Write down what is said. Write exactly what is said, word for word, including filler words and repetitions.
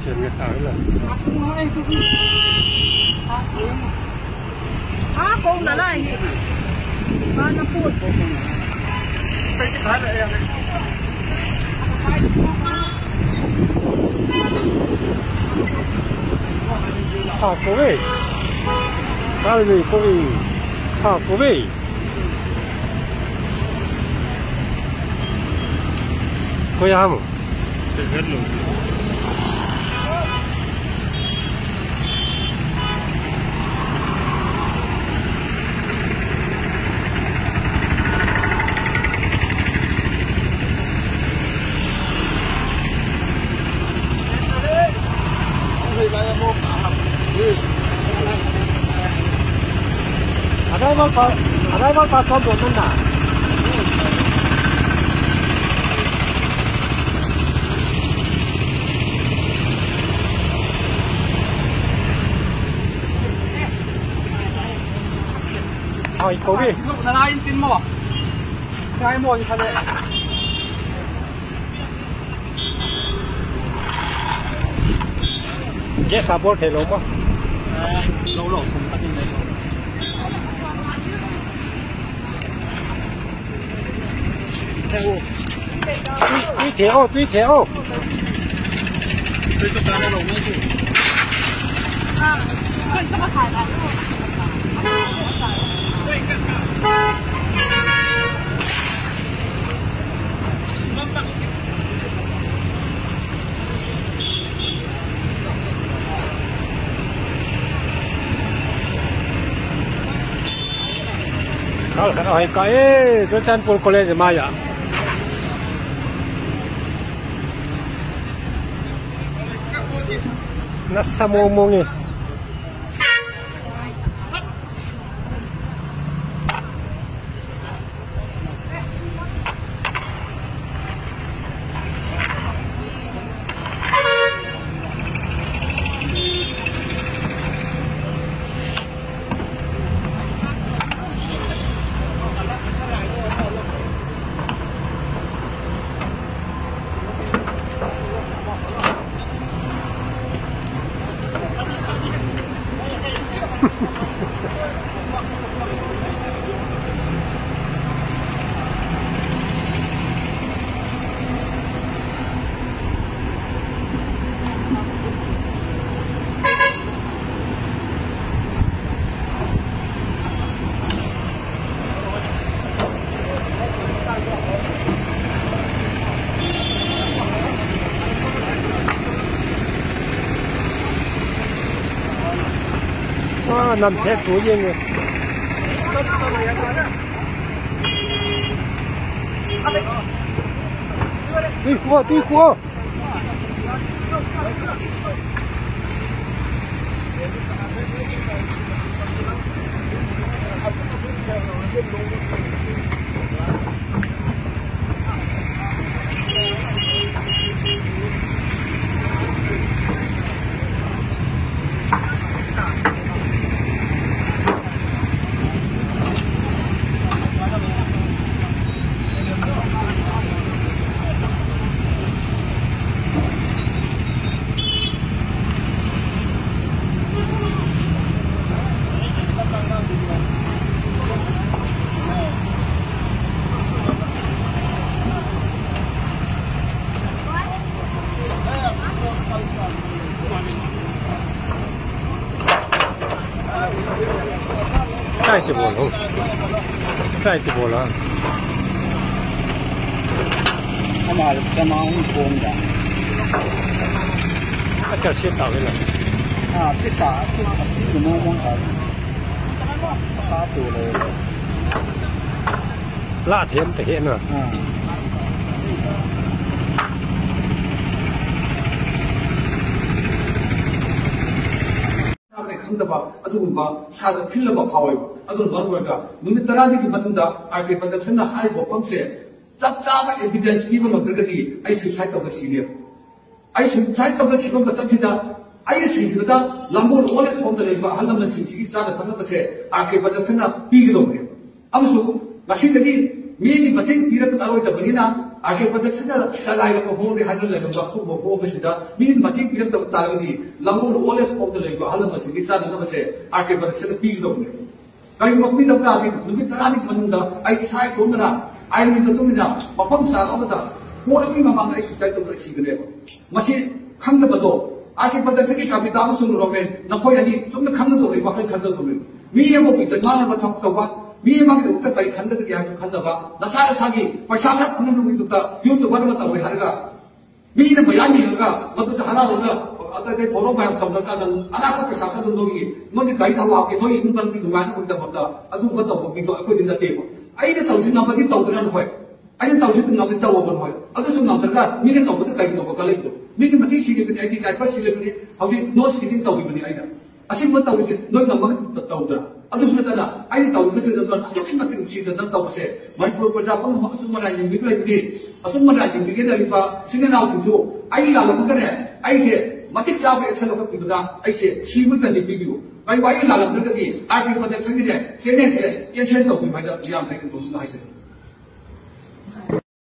ꯁꯦꯟꯒ ꯇꯥꯔ ꯂꯩ꯫ ꯍꯥ, ꯀꯧꯅ ꯂꯥꯛꯏ꯫ ꯃꯥꯅ ꯄꯣꯠ꯫ ꯍꯥ, ꯀꯧꯏ꯫ ꯀꯥꯏꯗꯩ ꯀꯧꯏ? ꯍꯥ, ꯀꯧꯏ꯫ ꯀꯣꯏ ꯍꯥꯃꯨ꯫ Arrival pa, arrival pa, ꯍꯣꯏ, ꯀꯧꯏ꯫ ꯅꯅꯥ ꯏꯟ ꯇꯤꯟ ꯃꯣ꯫ ꯆꯥꯏ ꯃꯣ ꯏꯟ ꯈꯜꯂꯦ꯫ Gas aboard ꯊꯦ ꯂꯧꯕ꯫ ꯂꯧ, ꯂꯧ, ꯊꯨꯝ ꯊꯛꯅꯤꯡꯉꯦ꯫ ꯇꯨꯏ, ꯇꯨꯏ ꯊꯦꯡꯉꯣ, ꯇꯨꯏ ꯊꯦꯡꯉꯣ꯫ ꯀꯥꯏ ꯀꯥꯏ ꯀꯥꯏ ꯆꯨꯔꯆꯥꯟꯄꯨꯔ ꯀꯣꯂꯦꯖ ꯃꯌꯥ꯫ ꯅꯁꯥ ꯃꯑꯣꯡ ꯃꯑꯣꯡꯅꯤ꯫ ꯅꯝꯊꯦꯛ ꯁꯨ ꯌꯦꯡꯉꯦ꯫ ꯇꯨꯏ ꯈꯨꯑꯣ, ꯇꯨꯏ ꯈꯨꯑꯣ꯫ ꯀꯥꯏ ꯇ ꯕꯣꯜ ꯍꯣ? ꯀꯥꯏ ꯇ ꯕꯣꯜ ꯍꯣ? ꯍꯃꯥꯔ ꯆꯃꯥ ꯍꯨꯝ ꯈꯣꯡꯗ꯫ ꯑ, ꯀꯔꯁꯦ ꯇꯥꯎꯋꯦ ꯅꯪ꯫ ꯑ, ꯁꯤ ꯁꯥ, ꯁꯤ, ꯁꯤ ꯃꯑꯣꯡ ꯃꯑꯣꯡ ꯇꯥꯎꯋꯦ꯫ ꯁꯥ ꯇꯨ ꯂꯩꯔꯦ꯫ ꯂꯥ ꯊꯦꯝ ꯇ ꯍꯦꯅ꯫ ꯑ꯫ ꯈꯪꯗꯕ ꯑꯗꯨꯒꯨꯝꯕ ꯏꯁꯥꯗ ꯐꯤꯜ ꯑꯃ ꯐꯥꯎꯋꯦꯕ꯫ ꯑꯗꯨꯅ ꯃꯔꯝ ꯑꯣꯏꯔꯒ ꯅꯨꯃꯤꯠ ꯇꯔꯥꯅꯤꯒꯤ ꯃꯅꯨꯡꯗ ꯑꯥꯔ ꯀꯦ ꯄ꯭ꯔꯗꯛꯁꯟꯅ ꯍꯥꯏꯔꯤꯕ ꯋꯥꯐꯝꯁꯦ ꯆꯞ ꯆꯥꯕ ꯑꯦꯚꯤꯗꯦꯟꯁ ꯄꯤꯕ ꯉꯝꯗ꯭ꯔꯒꯗꯤ ꯑꯩ ꯁꯨꯏꯁꯥꯏꯠ ꯇꯧꯕ ꯁꯤꯅꯦꯕ꯫ ꯑꯩ ꯁꯨꯏꯁꯥꯏꯠ ꯇꯧꯕ ꯁꯤꯕ ꯃꯇꯝꯁꯤꯗ ꯑꯩꯅ ꯁꯤꯈꯤꯕꯗ ꯂꯥꯡꯒꯣꯜ ꯑꯣꯜ ꯑꯦꯖ ꯍꯣꯝꯗ ꯂꯩꯔꯤꯕ ꯑꯍꯜ ꯂꯃꯟꯁꯤꯡꯁꯤꯒꯤ ꯆꯥꯅ ꯊꯛꯅꯕꯁꯦ ꯑꯥꯔ ꯀꯦ ꯄ꯭ꯔꯗꯛꯁꯟꯅ ꯄꯤꯒꯗꯧꯕꯅꯦꯕ꯫ ꯑꯃꯁꯨꯡ ꯉꯁꯤꯗꯒꯤ ꯃꯤꯒꯤ ꯃꯇꯦꯡ ꯄꯤꯔꯛꯑꯔꯣꯏꯗꯕꯅꯤꯅ ꯑꯥꯔ ꯀꯦ ꯄ꯭ꯔꯗꯛꯁꯟꯅ ꯆꯂꯥꯏꯔꯛꯄ ꯍꯣꯝꯅꯤ ꯍꯥꯏꯗꯨꯅ ꯂꯩꯔꯝꯕ ꯑꯗꯨꯒꯨꯝꯕ ꯍꯣꯝ ꯑꯁꯤꯗ ꯃꯤꯒꯤ ꯃꯇꯦꯡ ꯄꯤꯔꯛꯇꯕ ꯇꯥꯔꯒꯗꯤ ꯂꯥꯡꯒꯣꯜ ꯑꯣꯜ ꯑꯦꯖ ꯍꯣꯝꯗ ꯂꯩꯕ ꯑꯍꯜ ꯂꯃꯟꯁꯤꯡꯒꯤ ꯆꯥꯅꯅꯕꯁꯦ ꯑꯥꯔ ꯀꯦ ꯄ꯭ꯔꯗꯛꯁꯟꯅ ꯄꯤꯒꯗꯧꯕꯅꯦ꯫ ꯀꯔꯤꯒꯨꯝꯕ ꯄꯤꯗꯕ ꯇꯥꯔꯗꯤ ꯅꯨꯃꯤꯠ ꯇꯔꯥꯅꯤꯒꯤ ꯃꯅꯨꯡꯗ ꯑꯩ ꯏꯁꯥ ꯏꯇꯣꯝꯇꯅ ꯑꯥꯏꯟꯒꯤ ꯃꯇꯨꯡ ꯏꯟꯅ ꯃꯐꯝ ꯆꯥꯕ ꯑꯃꯗ ꯀꯣꯔꯠ ꯑꯃꯒꯤ ꯃꯃꯥꯡꯗ ꯑꯩ ꯁꯨꯏꯁꯥꯏꯠ ꯇꯧꯗꯨꯅ ꯁꯤꯒꯅꯦꯕ꯫ ꯃꯁꯤ ꯈꯪꯗꯕꯗꯣ ꯑꯥꯔ ꯀꯦ ꯄ꯭ꯔꯗꯛꯁꯟꯒꯤ ꯀꯥꯕꯤꯇꯥ ꯑꯃꯁꯨꯡ ꯔꯣꯃꯦꯟ ꯅꯈꯣꯏ ꯑꯅꯤ ꯆꯨꯝꯅ ꯈꯪꯒꯗꯧꯔꯤ, ꯋꯥꯈꯜ ꯈꯟꯒꯗꯧꯔꯤ꯫ ꯃꯤ ꯑꯃꯕꯨ ꯏꯖꯠ ꯃꯥꯡꯅꯕ ꯊꯕꯛ ꯇꯧꯕ, ꯃꯤ ꯑꯃꯒꯤꯗꯃꯛꯇ ꯀꯔꯤ ꯈꯟꯒꯗꯒꯦ ꯍꯥꯏꯕꯗꯨ ꯈꯟꯗꯕ, ꯅꯁꯥ ꯅꯁꯥꯒꯤ ꯄꯩꯁꯥ ꯈꯔ ꯐꯪꯅꯕꯒꯤꯗꯃꯛꯇ ꯌꯨꯇ꯭ꯌꯨꯕꯔ ꯑꯃ ꯇꯧꯔꯦ ꯍꯥꯏꯔꯒ ꯃꯤꯅ ꯃꯌꯥꯝ ꯌꯦꯡꯉꯒ ꯃꯗꯨꯗ ꯍꯔꯥꯎꯔꯒ ꯑꯇꯩ ꯊꯧꯔꯝ ꯃꯌꯥꯝ ꯇꯧꯅꯔꯀꯥꯟꯗ ꯑꯔꯥꯞꯄ ꯄꯩꯁꯥ ꯈꯔ ꯅꯣꯏꯒꯤ, ꯅꯣꯏꯒꯤ ꯒꯥꯔꯤ ꯊꯥꯎ ꯍꯥꯞꯀꯦ, ꯅꯣꯏꯒꯤ ꯏꯃꯨꯡ ꯃꯅꯨꯡꯒꯤ ꯅꯨꯡꯉꯥꯏꯅꯕꯒꯤꯗꯃꯛꯇ ꯑꯗꯨꯒꯨꯝꯕ ꯇꯧꯕ ꯃꯤꯗꯣ ꯑꯩꯈꯣꯏꯗꯤ ꯅꯠꯇꯦꯕ꯫ ꯑꯩꯅ ꯇꯧꯔꯤꯁꯤ ꯉꯝꯃꯗꯤ ꯇꯧꯗꯅ ꯍꯣꯏ, ꯑꯩꯅ ꯇꯧꯔꯤꯁꯤ ꯉꯝꯃꯗꯤ ꯇꯧꯕ ꯍꯣꯏ, ꯑꯗꯨꯁꯨ ꯉꯝꯗ꯭ꯔꯒ ꯃꯤꯅ ꯇꯧꯕꯗ ꯀꯩꯒꯤꯅꯣꯕ ꯀꯜꯂꯛꯏꯗꯣ? ꯃꯤꯒꯤ ꯃꯊꯤ ꯁꯤꯔꯤꯕꯅꯤ, ꯑꯩꯗꯤ ꯗꯥꯏꯄꯔ ꯁꯤꯔꯤꯕꯅꯤ, ꯍꯧꯖꯤꯛ ꯅꯣꯁ ꯐꯤꯗꯤꯡ ꯇꯧꯔꯤꯕꯅꯤ ꯑꯩꯅ꯫ ꯑꯁꯤꯒꯨꯝꯕ ꯇꯧꯔꯤꯁꯦ ꯅꯣꯏ ꯉꯝꯃꯒ ꯇꯧꯗ꯭ꯔꯥ? ꯑꯗꯨꯁꯨ ꯅꯠꯇꯅ ꯑꯩꯅ ꯇꯧꯔꯤꯕꯁꯤꯗ ꯅꯣꯏ ꯑꯗꯨꯛꯀꯤ ꯃꯇꯤꯛ ꯅꯨꯡꯁꯤꯗꯅ ꯇꯧꯕꯁꯦ, ꯃꯅꯤꯄꯨꯔ ꯄ꯭ꯔꯖꯥ ꯄꯨꯝꯅꯃꯛ ꯑꯁꯨꯝ ꯃꯔꯥꯏ ꯌꯦꯡꯕꯤꯕ ꯂꯩꯕꯗꯤ, ꯑꯁꯨꯝ ꯃꯔꯥꯏ ꯌꯦꯡꯕꯤꯒꯦ ꯂꯩꯔꯤꯕ ꯏꯆꯤꯟ ꯏꯅꯥꯎꯁꯤꯡꯁꯨ ꯑꯩ ꯂꯥꯜꯂꯝꯃꯒꯅꯦ, ꯑꯩꯁꯦ ꯃꯇꯤꯛ ꯆꯥꯕ ꯑꯦꯛꯁꯟ ꯂꯧꯈꯠꯄꯤꯕꯗ ꯑꯩꯁꯦ ꯁꯤꯕ ꯇꯟꯗꯤ ꯄꯤꯕꯤꯌꯨ꯫ ꯀꯔꯤꯒꯨꯝꯕ ꯑꯩ ꯂꯥꯜꯂꯝꯗ꯭ꯔꯒꯗꯤ ꯑꯥꯔ ꯄꯤ ꯄ꯭ꯔꯗꯛꯁꯟꯒꯤꯅꯦ ꯆꯦꯅꯦꯜꯁꯦ ꯀꯦꯟꯁꯦꯜ ꯇꯧꯕꯤꯌꯨ ꯍꯥꯏꯅ ꯌꯥꯝ ꯂꯩ ꯍꯥꯏꯖꯔꯤ꯫